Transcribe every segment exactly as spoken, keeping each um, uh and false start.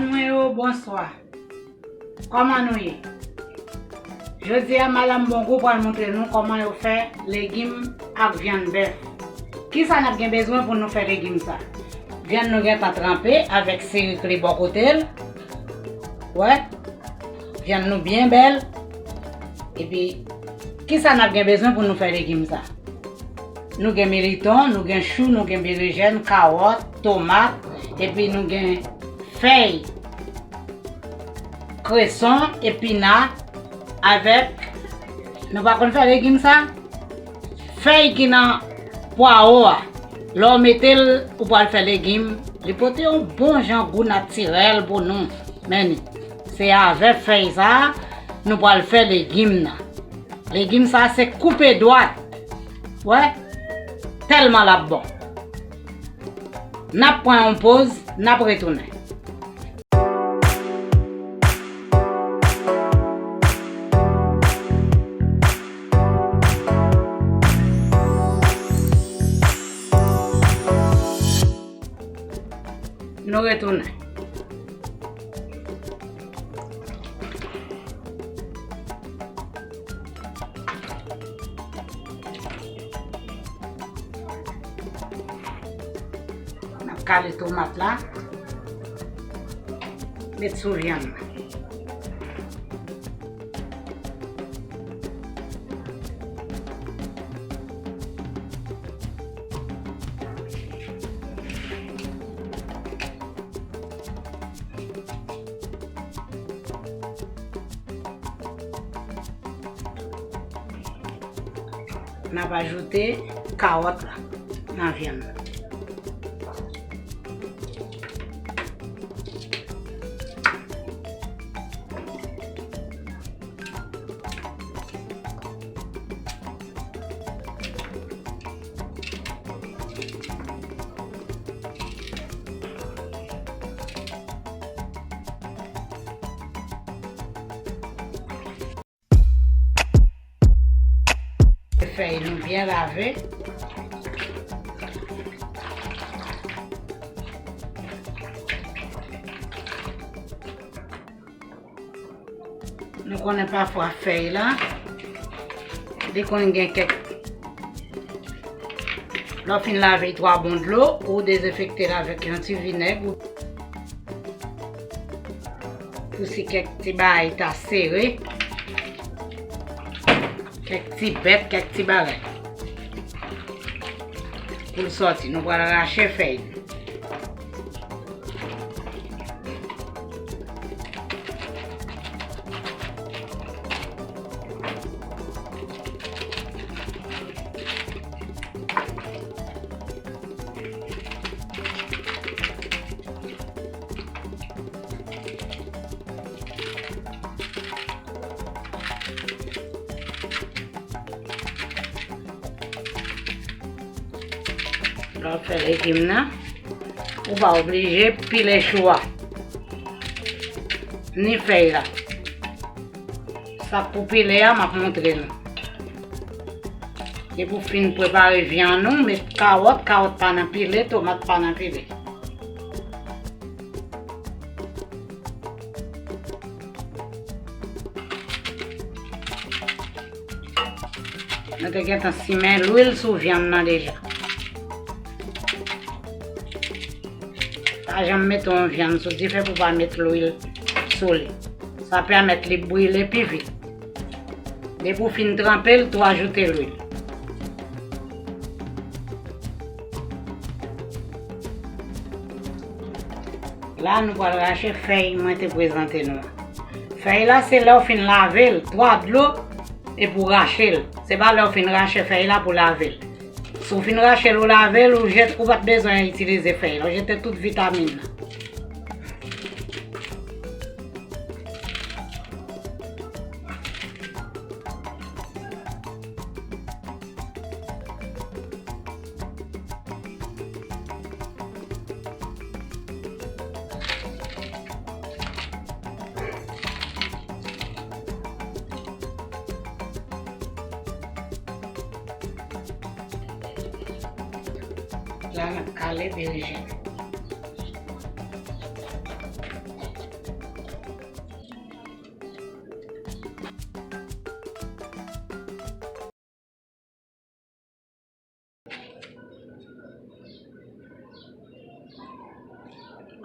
Mwen yo, bonswa. Kòman nou ye? Jodi a, madanm Bongou pral montre nou kòman yo fè legim ak vyann bèf. Kisa n ap gen bezwen pou nou fè legim sa? Vyann nou gentan tranpe avèk sirik li bò kote l. Wè, vyann nou byen bèl. Epi, kisa n ap gen bezwen pou nou fè legim sa? Nou gen militon, nou gen chou, nou gen berejèn, kawòt, tomat, epi nou gen fèy kreson, epina, avèk, nou pa konn fè legim sa? Fèy ki nan pwawo a. Lè w mete l, ou pral fè legim, li pote yon bon jan gou natirèl pou nou. Men, se avèk fèy sa a, nou pral fè legim nan. Legim sa a se koupe dwat. Wè, tèlman l ap bon. N ap pran yon poz, n ap retounen. Nou retounen. N ap kale tomat la, met sou vyann nan. N ap ajoute kawòt la nan vyann nan. Fèy nou byen lave. Nou konnen pafwa fèy la, li konn gen kèk, lè w fin lave l twa bon dlo, ou dezenfekte l avèk yon ti vinèg, ou pou si kèk ti bagay ta sere, kèk ti bèt, kèk ti bagay. Pou l sòti, nou pral rache fèy li. Lè w fè legim nan, ou pa oblije pile chou a, ni fèy la. Sa k pou pile a, m ap montre nou. Depi w fin prepare vyann ou, met kawòt, kawòt pa nan pile, tomat pa nan pile. Nou te gentan simen lwil sou vyann nan deja. Pa janm mete yon vyann sou dife pou pa met lwil sou li. Sa pèmèt li brile pi vit. Depi w fin tranpe l, tou ajoute lwil. La, nou pral rache fèy mwen te prezante nou an. Fèy la, se lè w fin lave l, twa dlo, epi w rache l. Se pa lè w fin rache fèy la pou w lave l. Si w fin rache l, ou lave l, ou jete, ou pa t bezwen itilize fèy la. Ou jete tout vitamin nan. La, n ap kale berejèn.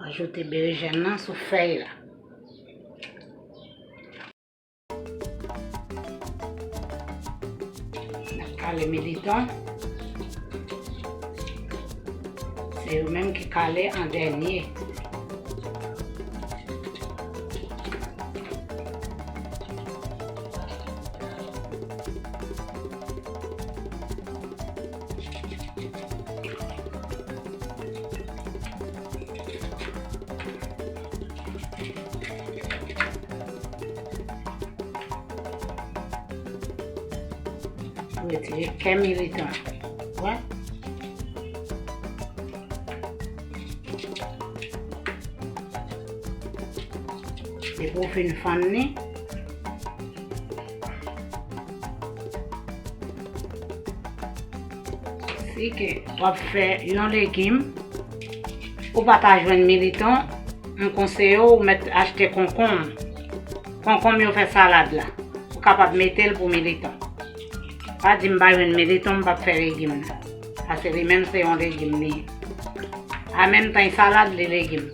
Ajoute berejèn nan sou fèy la. N ap kale militon. Se yo menm ki kale an dènye. Retire kè militon. Wè. Depi w fin fann li, si ke w ap fè yon legim, ou pa ta jwenn militon, m konseye w ou mèt achte konkonm. Konkonm yo fè salad la. Ou kapab mete l pou militon. Pa di m pa jwenn militon, m p ap fè legim nan. Paske li menm se yon legim li ye. An menm tan, e salad li legim.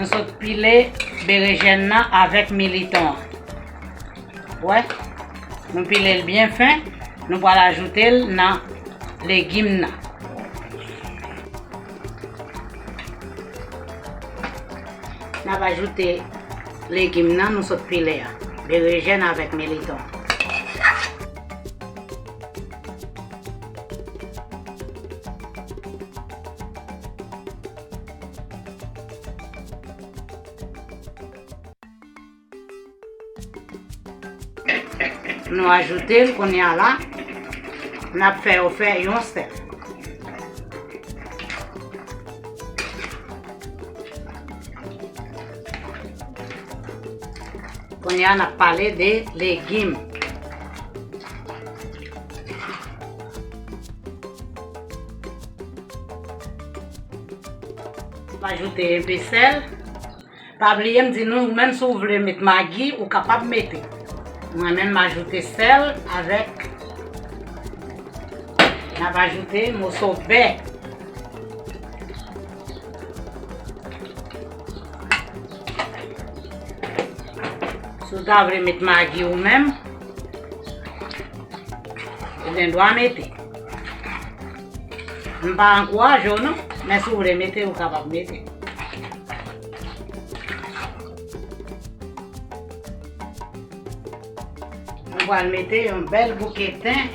Nou sot pile berejèn nan avèk militon an. Wè, nou pile l byen fen, nou pral ajoute l nan legim nan. N ap ajoute legim nan nou sot pile a, berejèn avèk militon. Nou ajoute l kounye a la, n ap fè yo fè yon sèl. Kounye a, n ap pale de legim. M ajoute enpe sèl. Pa bliye m di nou, ou menm si w vle met magi, ou kapab mete. Mwen menm, m ajoute sèl avèk, n ap ajoute moso bè. Si w ta vle met magi ou menm, ou gen dwa mete. M pa ankouraje w non, men si w vle mete, ou kapab mete. Nou pral mete yon bèl bouke ten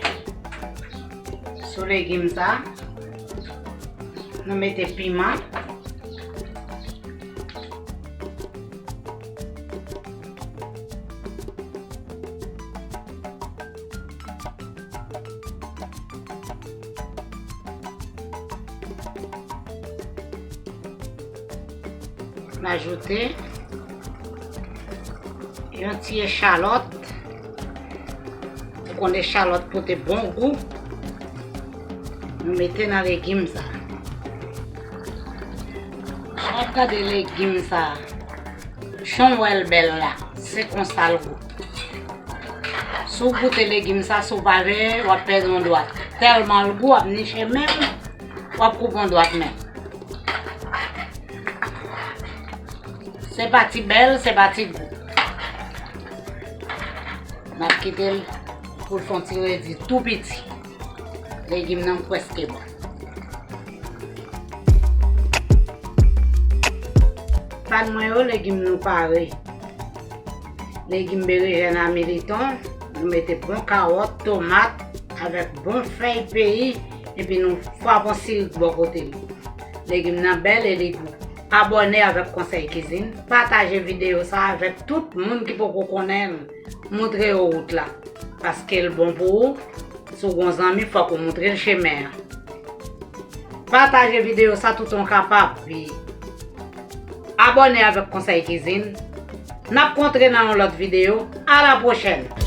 sou legim sa. Nou mete piman. M ajoute yon ti echalòt. Ou konn echalòt pote bon gou. Nou mete nan legim sa. W ap gade legim sa. Jan w wè l bèl la, se konsa l gou. Si w goute legim sa, si w pa veye, w ap pèdi yon dwat. Tèlman l gou, w ap niche men w, w ap koupe yon dwat men w. Se pa ti bèl, se pa ti gou. N ap kite l pou l fè yon ti redi tou piti. Legim nan prèske bon. Fan mwen yo, legim nou pare. Legim berejèn a militon, nou mete bon kawòt, tomat, avèk bon fèy peyi, epi nou frape yon sirik bò kote li. Legim nan bèl e li gou. Abòne avèk Konsèy Kizin, pataje videyo sa avèk tout moun ki poko konnen l, montre yo wout la, paske l bon pou ou. Si w gon zanmi, fòk ou montre l chemen an. Pataje videyo sa toutan w kapab, pi Abòne avèk Konsèy Kizin. N ap kontre nan yon lòt videyo. A la pwochèn!